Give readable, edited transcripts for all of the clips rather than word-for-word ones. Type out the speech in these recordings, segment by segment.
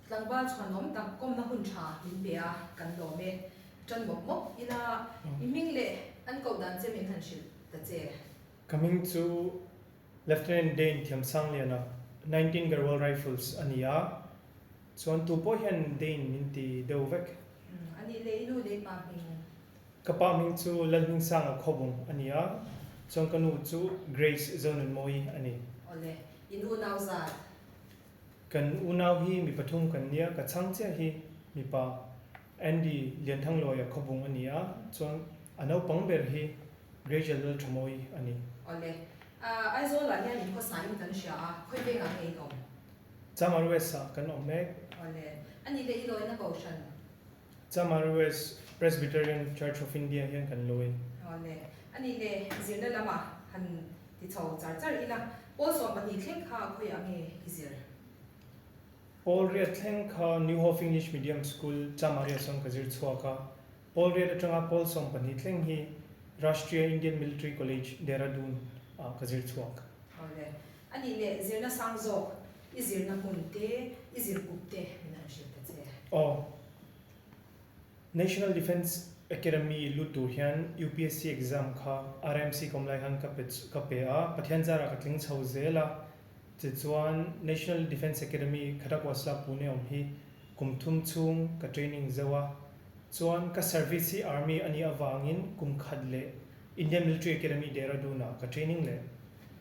Tlangval chhuanawm tak kawmna hun tha min pe a, kan lawm e. Tan mawp mawp ila i hming leh an koh dan che min han hrilh ta che. Ka hming chu Lieutenant Dane Thiamsangliana, 19 Garhwal Rifles a ni a, chuan tu pawh hian Dane min ti deuh vek. A nih leh i nu leh i pa hming? Ka pa hming chu Lalhmingsanga Khawbung a ni a, chuan ka nu chu Grace Zonunmawii a ni. Awle, in unau zat? Kan unau hi mi pathum kan nia, ka chhang chiah hi mipa Andy Lianthangluaia Khawbung a ni a, chuan a naupang ber hi Gracial Lalthamawi a ni. Awle, Aizawl ah hian in khawsa in kan hria a, khawi vengah nge in awm? Chamar West ah kan awm mek. Awle, a nih leh i lawina kohhran? Chamar West Presbyterian Church of India hian kan lawi. Awle, a nih leh zirna lamah han Ti chho char char ila, Pawl 12 thleng kha khawiah nge i zir? Pawl riat thleng kha New Hope English Medium School, Chamaria chuan ka zir chhuak a. Pawl riat atanga pawl 12 thleng hi Rashtriya Indian Military College, Dehradun ah ka zir chhuak. Awle, a nih leh zirna sang zawk i zirna hmun te, i zir kup te min han hrilh ta che. Aw. National Defence Academy lut tur hian upsc exam kha RMC kawm lai khan ka pe ka pe a, Pathian zarah ka tling chho zel a, tichuan National Defence Academy Khadakwasla Pune awm hi kum thum chhung ka training zeuh a, chuan ka service hi Army a nih avangin kum khat leh Indian Military Academy Dehradun ah ka training leh.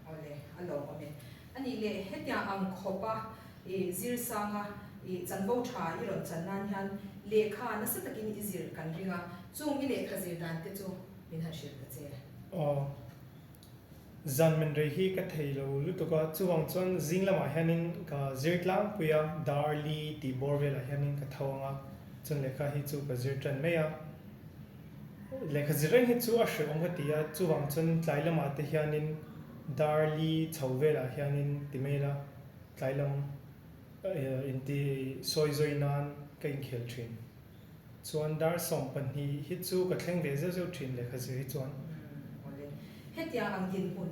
Awle, a lawmawm e. A nih leh, hetiang ang khawpa i zir sanga i chanvo tha i rawn chan nan hian lehkha nasa takin i zir kan ring a, chung i lehkha zir dan te chu min han hrilh ta che. Aw, zan men rei hi ka thei lo lutuk a, chuvang chuan zing lamah hianin ka zir tlangpui a, dar li tih bawr velah hianin ka tho ang a, chuan lehkha hi chu ka zir tan mai a. Lehkha zir reng hi chu a hrehawm ka ti a, chuvang chuan tlai lamah te hianin dar li chho velah hianin ti mai ila tlai lam inti sawi zawi nan ka inkhel thin. Chuan dar 12 hi chu ka thleng ve zeuh zeuh thin lehkha zir hi chuan. Awle, hetiang ang dinhmun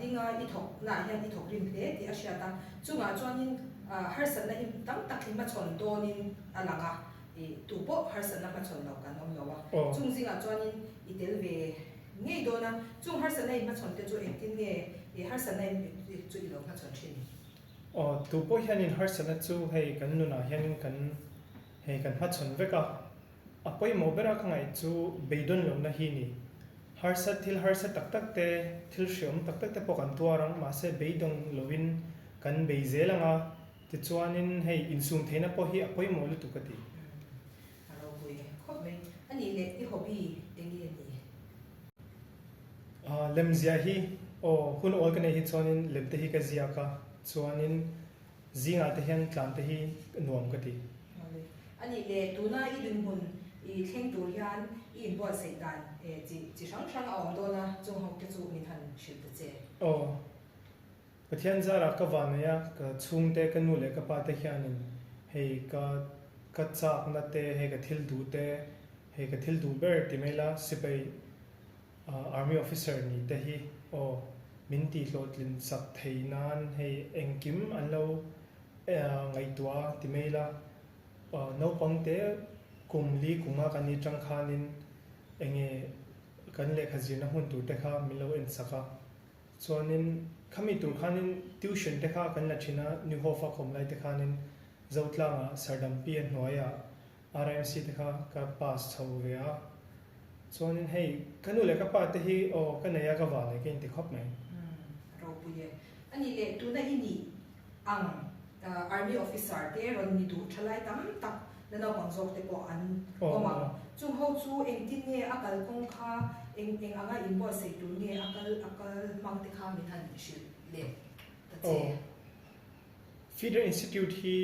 dinga i thawk naah hian i thawk rim hle tih a hriat a, chungah chuanin harsatna hi tam tak hi hmachhawn dawnin a lang a, I tu pawh harsatna hmachhawn lo kan awm lo a, chung zingah chuanin i tel ve ngei dawn a, chung harsatna i hmachhawn te chu engtin nge i harsatna chu i lo hmachhawn thin? Aw, tu pawh hianin harsatna chu hei kan nunah hianin kan hei kan hmachhawn vek a, a pawimawh bera ka ngaih chu beidawn lohna hi ni. Harsat thil harsa tak tak te, thil hreawm tak tak te pawh kan tuar ang, mahse beidawng lovin kan bei zel ang a, Tichuanin hei insum theihna pawh hi a pawimawh lutuk ka ti. A ropui khawp mai. A nih leh i hobby eng nge ni? Lem ziah hi aw hun awl ka neih hi chuanin lem te hi ka ziak a, chuanin zingah te hian tlan te hi nuam ka ti. A nih leh tuna i dinhmun i thleng tur hian i inbuatsaih dan chi hrang hrang a awm dawn a, chung ho te chu min han hrilh ta che. Aw. Pathian zarah ka van nei a, ka chhungte, ka nu leh ka pa te hianin hei ka ka chakna te, hei ka thil duh te, hei ka thil duh ber ti mai la, sipai Army officer ni te hi aw min tih hlawhtlin sak thei nan hei engkim an lo ngaihtuah a ti mai la, naupang te kum li kum a kan nih tang khanin enge kan lehkha zirna hmun tur te kha min lo en sak a. Chuanin khami tur khanin tuition te kha kan la thin a, New Hope-a kawm lai te khanin Zotlangah Sardampi a hnuaiah RMC te kha ka pass chho ve a. Chuanin hei ka nu leh ka pa te hi aw ka nei a ka van e ka inti khawp mai. Ropui e. A nih leh tuna i nih ang Army officer te rawn ni duh thalai tam tak la naupang zawk te pawh an awm ang. Chung ho chu engtin nge a kalkawng kha eng eng anga inbuatsaih tur nge a kal a kal hmang te kha min han hrilh leh ta che. Feeder Institute hi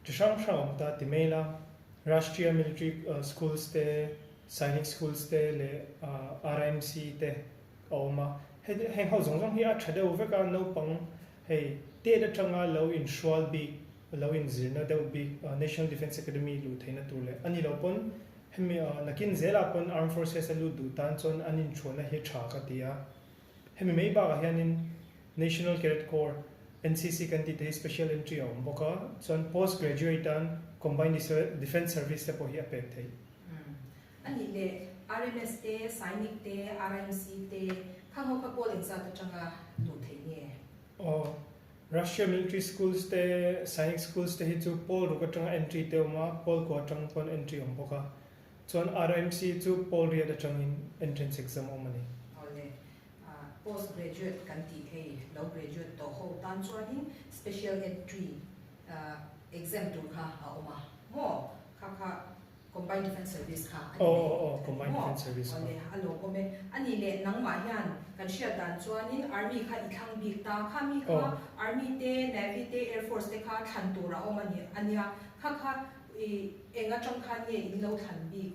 chi hrang hrang awm ta ti mai la, Rashtriya Military Schools te, Sainik Schools te leh RIMC te a awm a. Heng ho zawng zawng hi a tha deuh vek a, naupang Hei, tet atanga lo inhrual bik, lo inzirna deuh bik National Defence Academy luh theihna tur leh a ni lo pawn hemi nakin zelah pawn Armed Forces a lut duh tan chuan an inhrualna hi tha ka ti a. Hemi mai bakah hianin National Cadet Corps, NCC kan tih te hi special entry a awm bawk a, chuan post graduate tan combined defence service te pawh hi a pek theih. A nih leh RMS te, Sainik te, RIMC te khang ho kha pawl engzat atanga luh theih nge? Aw, Russia Military Schools te, Sainik Schools te hi chu pawl ruk atanga entry te awm a, pawl kua atang pawn entry awm bawk a. Chuan RIMC chu pawl riat atangin entrance exam awm a ni. Awle, post graduate kan tih hei lo graduate tawh ho tan chuanin special entry exam tur kha a awm a maw? Kha kha Combined Defence Service kha a ni mai maw? Awle, a lawmawm e. A nih leh nangmah hian kan hriat dan chuanin Army kha i thlang bik ta, kha mi kha Army te, Navy te, Air Force te kha thlan tur a awm a nia, kha kha i eng atang khan nge in lo thlan bik?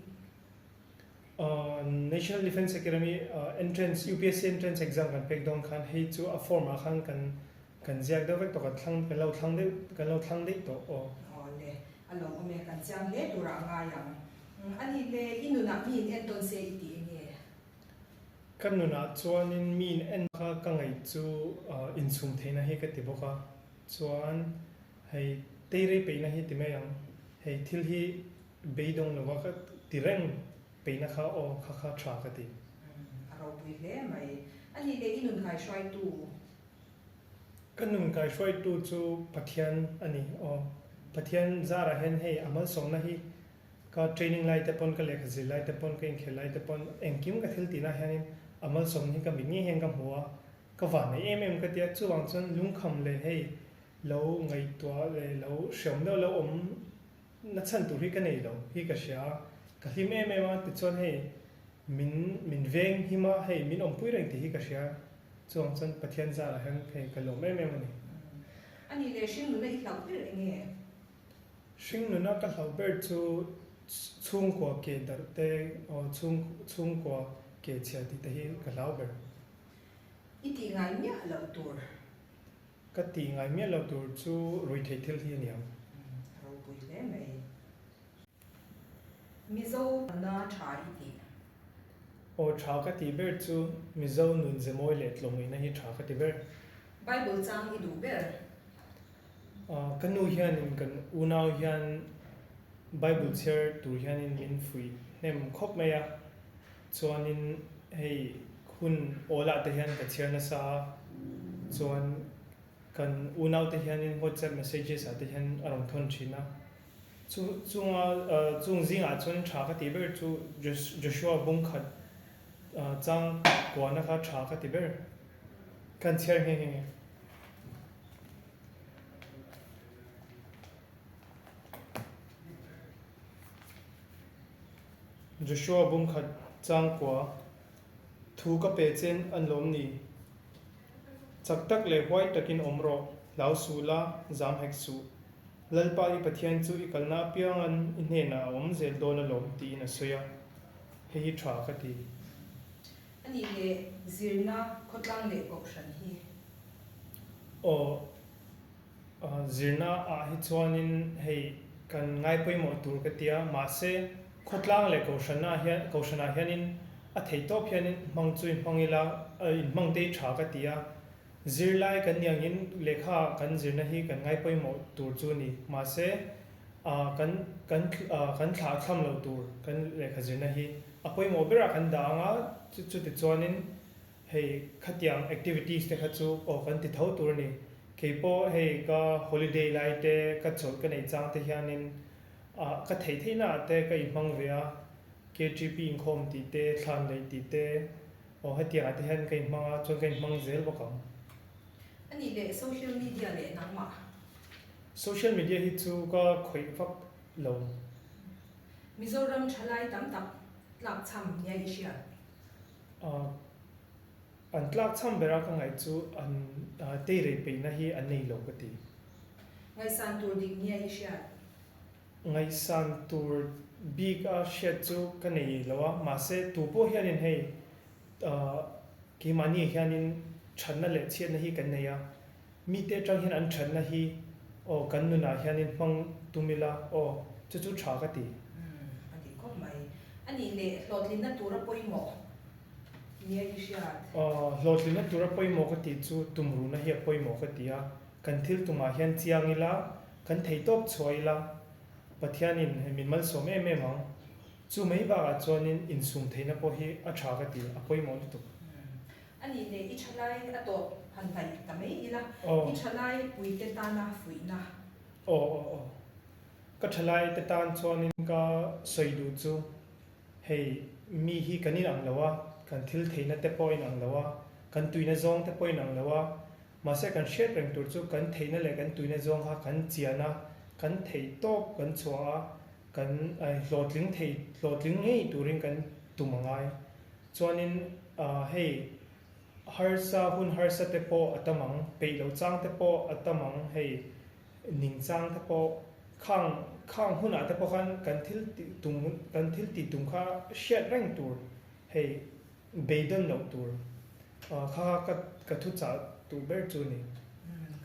National Defence Academy entrance, UPSC entrance exam kan pek dawn khan hei chu a form ah khan kan kan ziak deuh vek tawh, kan thlang kan lo thlang deuh kan lo thlang daih tawh aw. Aw le, a lawmawm e, kan chiang hle turah a ngai ang. A nih le, i nunah mi in en tawn se i tih eng nge? Ka nunah chuanin mi in en kha ka ngaih chu inchhung theihna hi ka ti bawk a, chuan hei teirei peihna hi ti mai ang, hei thil hi Beidawng lova ka ti reng peihna kha aw kha kha tha ka ti. A ropui hle mai. A nih leh i nun kaihruaitu? Ka nun kaihruaitu chu Pathian a ni aw. Pathian zarah hian hei a malsawmna hi ka training lai te pawn ka lehkha zir lai te pawn ka inkhel lai te pawn engkim ka thil tihna hianin a malsawmna hi ka mit ngei hian ka hmu a, ka van nei em em ka ti a, chuvang chuan lungkham leh hei lo ngaihtuah leh lo hreawm deuh lo awm Na chhan tur hi ka nei lo hi ka hria a, ka hlim em em a, tichuan hei min min veng him a, hei min awmpui reng tih hi ka hria, chuang chuan Pathian zarah hian hei ka lawm em em a ni. A nih leh hringnuna i hlauh ber eng nge? Hringnuna ka hlauh ber chu chhungkua ke darh te aw chhung chhungkua ke chhia tih te hi ka hlau ber. I tih ngai miah loh tur. Ka tih ngai miah lo tur chu ruihtheih thil hi a ni ang. A ropui hle mai. Mizo na tha i tih. Aw tha ka tih ber chu Mizo nun zemawi leh tlawmngaihna hi tha ka ti ber. Bible chang i duh ber. Ka nu hianin kan unau hian Bible chhiar tur hianin min fuih hnem khawp mai a, chuanin hei hun awlah te hian ka chhiar nasa a, chuan kan unau te hianin WhatsApp messages ah te hian a rawn thawn thin a, chu chunga chung zingah chuan tha ka tih ber chu Joshua bungkhat chang kuahna kha tha ka ti ber, kan chhiar nghe nghe. Joshua bungkhat changkua thu ka pe chen an lawm ni. Chak tak leh huai takin awm rawh, hlau suh la, zam hek suh. Lalpa i Pathian chu i kalna apiangan i hnenah a awm zel dawn alawm tiin a sawi a, hei hi tha ka ti. A nih leh zirna khawtlang leh kohhran hi. Aw, zirna ah hi chuanin hei kan ngai pawimawh tur ka tia, mahse khawtlang leh kohhran ah hian kohhran ah hianin a theih tawp hianin hmang chu in hmang ila, in hmang te hi tha ka ti a, zirlai kan ni angin lehkha kan zirna hi kan ngai pawimawh tur chu a ni, mahse kan kan kan thlah thlam lo tur kan lehkha zirna hi a pawimawh berah kan dah ang a, chuti chuanin Hei khatiang activities te kha chu aw kan ti tho tur a ni. Kei pawh hei ka holiday lai te, ka chawlh ka neih chang te hianin ah ka theih theihna ah te ka inhmang ve a, KTP inkhawm tih te, thlan neih tih te, aw hetiang ah te hian ka inhmang a, chuan ka inhmang zel bawk ang. A nih leh social media leh nangmah? Social media hi chu ka khawih vak lo. Mizoram thalai tam tak tlakchham nia i hriat? An tlak chham bera ka ngaih chu an teirei peihna hi an nei lo ka ti. Ngaihsan tur dik nia i hriat? Ngaihsan tur bik a hriat chu ka nei lo a, mahse tu pawh hianin hei keimahni hianin thatna leh chhiatna hi kan nei a, mite atang hian an thatna hi aw kan nunah hianin hmang tum ila aw chu chu tha ka ti. A ti khawp mai. A nih leh hlawhtlinna tura pawimawh nia i hriat? Hlawhtlinna tura pawimawh ka tih chu tumruhna hi a pawimawh ka ti a. Kan thil tumah hian chiang ila, kan theihtawp chhuah ila, Pathianin hei min malsawm em em ang. Chu mai bakah chuanin insum theihna pawh hi a tha ka ti, a pawimawh lutuk. A nih leh i thalai a tawp han hnaih ta mai ila, i thalai puite tana fuihna. Aw aw aw. Ka thalai te tan chuanin ka sawi duh chu hei mi hi kan inang lo a, kan thil theihna te pawh a inang lo a, kan tuina zawng te pawh a inang lo a, Mahse kan hriat reng tur chu kan theihna leh kan tuina zawng kha kan chian a, kan theih tawp kan chhuah a, kan hlawhtling thei hlawhtling ngei turin kan tum a ngai. Chuanin hei harsa hun harsa te pawh a tam ang, peih loh chang te pawh a tam ang, hei ning chang te pawh khang khang hunah te pawh khan kan thil tih tum kan thil tih tum kha hriat reng tur hei Beidawn loh tur kha ka ka thu chah duh ber chu ni.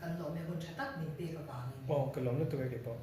Kan lawm e hun tha tak min pek avangin. Aw ka lawm lutuk e keipawh.